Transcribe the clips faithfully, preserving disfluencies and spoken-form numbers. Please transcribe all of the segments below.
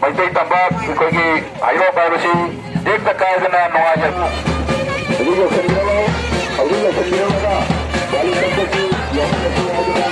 ꯃꯩꯇꯩ ꯇꯝꯕ ꯑꯩꯈꯣꯏꯒꯤ ꯍꯩꯔꯣꯛ ꯍꯥꯏꯕꯁꯤ ꯇꯦꯛꯇ ꯀꯥꯏꯗꯅ ꯅꯨꯡꯉꯥꯏꯖꯩ꯫ ꯍꯧꯖꯤꯛ ꯌꯧꯁꯤꯟꯕꯤꯔꯝꯃꯣ꯫ ꯍꯧꯖꯤꯛ ꯌꯧꯁꯤꯟꯕꯤꯔꯝꯃꯒ ꯒꯥꯔꯤ ꯆꯠꯄꯁꯤ ꯌꯧꯍꯜꯂꯁꯤ ꯍꯥꯏꯗꯨꯅ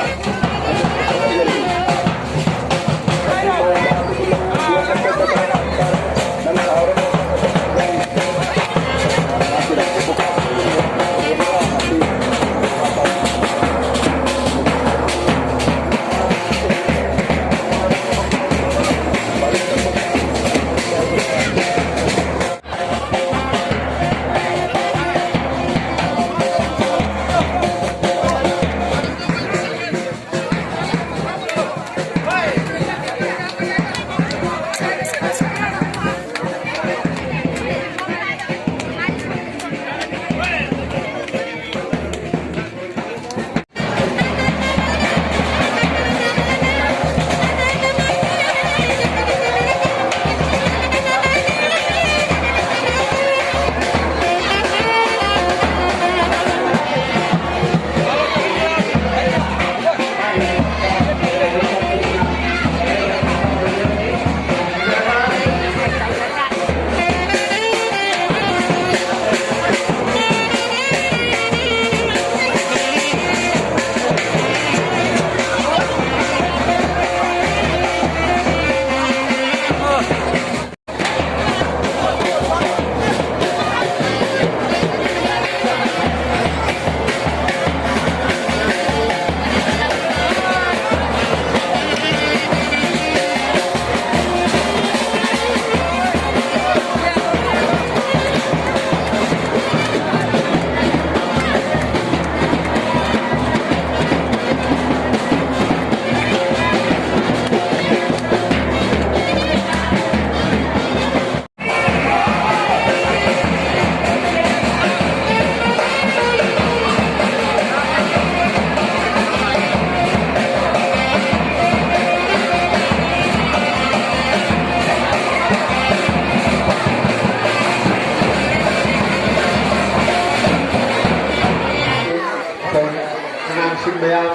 ꯑꯉꯥꯡꯁꯤꯡ ꯃꯌꯥꯝ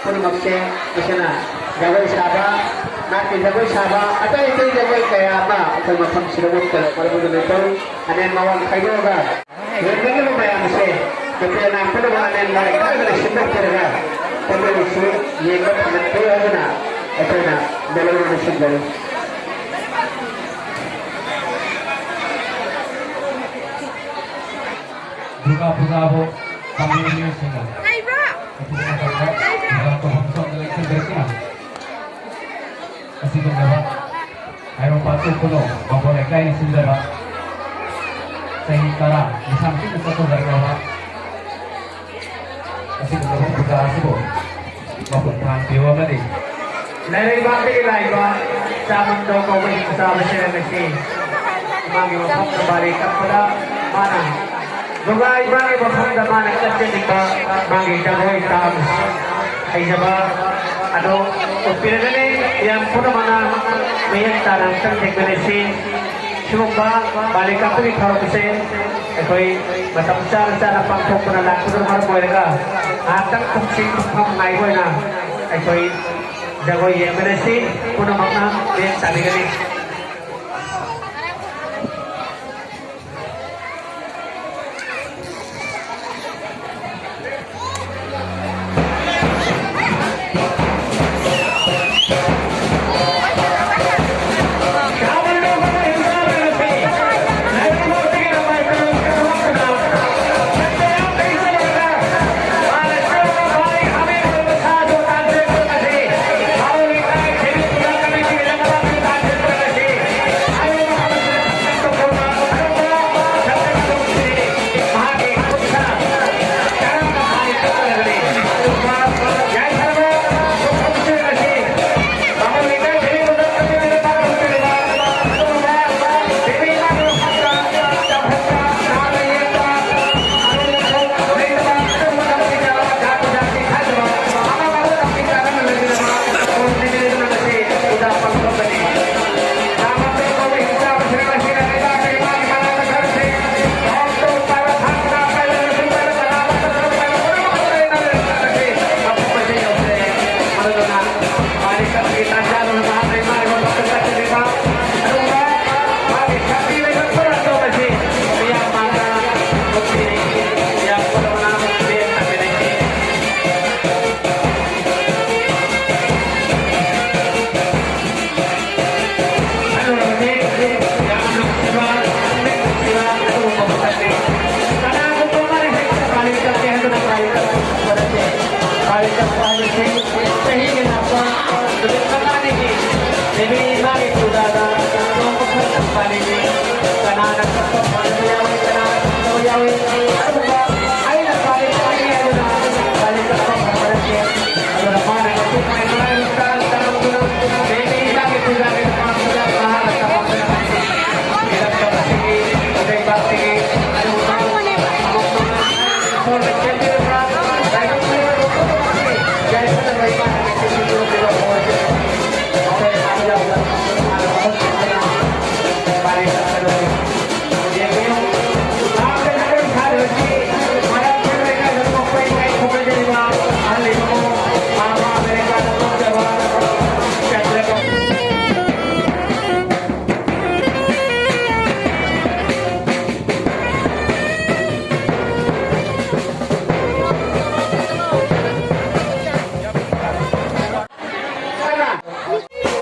ꯄꯨꯝꯅꯃꯛꯁꯦ ꯃꯁꯤꯅ ꯖꯒꯣꯏ ꯁꯥꯕ ꯅꯥꯠꯀꯤ ꯖꯒꯣꯏ ꯁꯥꯕ ꯑꯇꯩ ꯑꯇꯩ ꯖꯒꯣꯏ ꯀꯌꯥ ꯑꯃ ꯑꯩꯈꯣꯏ ꯃꯐꯝꯁꯤꯗ ꯎꯠꯀꯗꯕ ꯃꯔꯝ ꯑꯗꯨꯅ ꯂꯩꯇꯧꯔꯤ꯫ ꯑꯅꯦꯝ ꯑꯋꯥꯡ ꯈꯥꯏꯗꯣꯛꯑꯒ ꯌꯦꯡꯕꯤꯔꯤꯕ ꯃꯌꯥꯝꯁꯦ ꯅꯨꯄꯤ ꯑꯉꯥꯡ ꯄꯨꯝꯅꯃꯛ ꯑꯅꯦꯝ ꯑꯋꯥꯡ ꯈꯥꯏꯗꯣꯛꯇꯅ ꯁꯤꯟꯗꯣꯛꯄꯤꯔꯒ ꯄꯨꯝꯅꯃꯛꯁꯨ ꯌꯦꯡꯕ ꯐꯪꯍꯟꯕꯤꯌꯨ ꯍꯥꯏꯗꯨꯅ ꯑꯩꯈꯣꯏꯅ ꯃꯔꯨ ꯑꯣꯏꯅ ꯁꯤꯟꯖꯔꯤ꯫ ꯗꯨꯔꯒꯥ ꯄꯨꯖꯥꯕꯨ ꯄꯥꯡꯊꯣꯛꯂꯤꯕꯁꯤꯡꯅ ꯂꯩꯕ꯭ꯔꯥ? ꯑꯗꯨꯒꯤ ꯃꯇꯝꯗ ꯂꯩꯕ꯭ꯔꯥ? ꯗꯨꯔꯒꯥ ꯇꯧꯐꯝ ꯁꯣꯝꯗ ꯂꯩꯁꯤꯟꯖꯔꯛꯇꯨꯅ ꯑꯁꯤꯒꯨꯝꯂꯕ ꯍꯩꯔꯣꯛ ꯄꯥꯠꯁꯣꯏ ꯈꯨꯅꯧ ꯃꯥꯡꯒꯣꯜ ꯂꯩꯀꯥꯏꯅ ꯁꯤꯟꯖꯕ ꯆꯍꯤ ꯇꯔꯥ ꯂꯤꯁꯥꯡ ꯄꯤꯛꯅ ꯆꯠꯊꯖꯔꯛꯂꯕ ꯑꯁꯤꯒꯨꯝꯂꯕ ꯄꯨꯖꯥ ꯑꯁꯤꯕꯨ ꯃꯄꯨꯡ ꯐꯥꯍꯟꯕꯤꯌꯨ ꯑꯃꯗꯤ ꯂꯩꯔꯩꯕꯥꯛꯇꯒꯤ ꯂꯥꯛꯏꯕ ꯆꯥꯃꯟꯗꯣ ꯀꯧꯕ ꯍꯤꯡꯆꯥꯕ ꯁꯦꯔꯦꯜ ꯑꯁꯤ ꯃꯥꯒꯤ ꯃꯐꯝꯗ ꯕꯥꯔꯤ ꯀꯛꯄꯗ ꯃꯥꯅ ꯅꯨꯡꯉꯥꯏꯕꯒꯤ ꯃꯐꯝꯗ ꯃꯥꯅ ꯆꯠꯆꯅꯤꯡꯕ ꯃꯥꯒꯤ ꯖꯒꯣꯏ ꯇꯥꯝ ꯍꯩꯖꯕ ꯑꯗꯨ ꯎꯠꯄꯤꯔꯒꯅꯤ꯫ ꯌꯥꯝ ꯄꯨꯝꯅꯃꯛꯅ ꯃꯤꯠꯌꯦꯡ ꯇꯥꯅ ꯑꯃꯨꯛꯇꯪ ꯌꯦꯡꯃꯤꯟꯅꯁꯤ꯫ ꯁꯤꯒꯨꯝꯕ ꯕꯥꯔꯤ ꯀꯛꯄꯒꯤ ꯊꯧꯔꯝꯁꯦ ꯑꯩꯈꯣꯏ ꯃꯇꯝ ꯆꯥꯅ ꯆꯥꯅ ꯄꯥꯡꯊꯣꯛꯄꯅ ꯂꯥꯛꯄꯗꯨꯅ ꯃꯔꯝ ꯑꯣꯏꯔꯒ ꯉꯥꯏꯍꯥꯛꯇꯪ ꯄꯨꯛꯁꯤꯡ ꯄꯨꯛꯐꯝ ꯉꯥꯏꯕ ꯑꯣꯏꯅ ꯑꯩꯈꯣꯏ ꯖꯒꯣꯏ ꯌꯦꯡꯃꯤꯟꯅꯁꯤ꯫ ꯄꯨꯝꯅꯃꯛꯅ ꯃꯤꯠꯌꯦꯡ ꯇꯥꯕꯤꯒꯅꯤ꯫